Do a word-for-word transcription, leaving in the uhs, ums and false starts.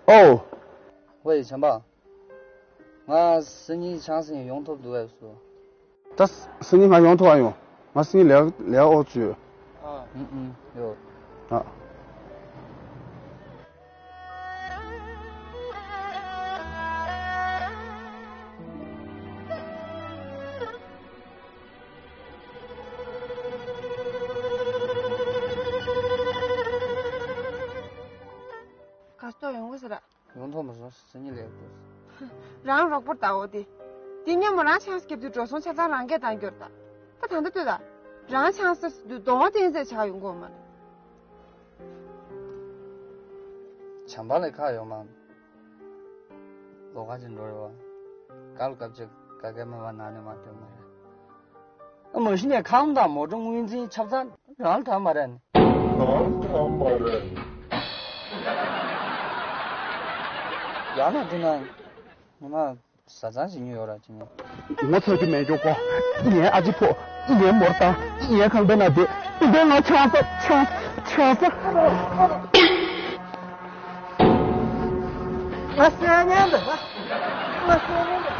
ཨོ། ཝེ་བྱམས་པ། ང་སང་ཉིན་ཆང་ས་ཡོང་ཐུབ་འདུག་གས་སོ། ད་སང་ཉིན་ང་ཡོང་ཐུབ་ཨ་ཡོང་། ང་སང་ཉིན་ལས་ལས་ཨོ་ཚུད། ཨ་ཨུ་ཨུ་ཡོ། ཨ། ག་སོ་ཡོང་གི་ས་ར། ཡོང་ཐོག་མ་སོང་སང་ཉིན་ལས་དགོས། རང་རོགས་པོར་ལྟ་འོ་དེ། དེ་སྔོན་མ་རང་ཆང་ས་རྒྱབ་དུས་འགྲོ་སོང་ཆ་ཚང་རང་གིས་བཏང་རྒྱུར་ལྟ། ད་ད་འདི་ལྟོས་ད། རང་ཆང་ས་རྒྱབ་དུས་གདོང་བསྟན་ཟེར་ཆགས་ཡོང་གོ་མ་རེད། བྱམས་པ་ལས་ཁག་ཡོད་མ། ལོ་ཁ་ཅིག་འགྲོ་རེད་བ། ག་ལ་སྐབས་ཅིག་ག་གེ་མེད་པ་ན་ནས་མ་སྤྲོད་མ་རེད། ཨ་མ་གཞི་ནས་ཁང་དང་མོ་ཊ་དངུལ་འཛིན་ཆབ་ཚང་རང་ལ་དྲག་མ་རེད། རང་ལ་དྲག་མ་རེད། ཡང་ན་དེ་ན་ཉི་མ་བཟའ་ཚང་ཞིག་ཉོས་ཡོད་ར་ཅི་ཉོས། ངོ་ཚ་རྒྱུ་མེད་མགྱོགས་གོ། ངའི་ཨ་ཅེ་ཕོ། ངའི་མོར་ཏང་། ངའི་ཁང་པའི་ནང་བསྡད། དེ་འདྲའི་ང་ཆང་ས་ཆང་ཆང་ས། ང་སེམས་ཉན་འདི། ང་སེམས་ཉན་འདི།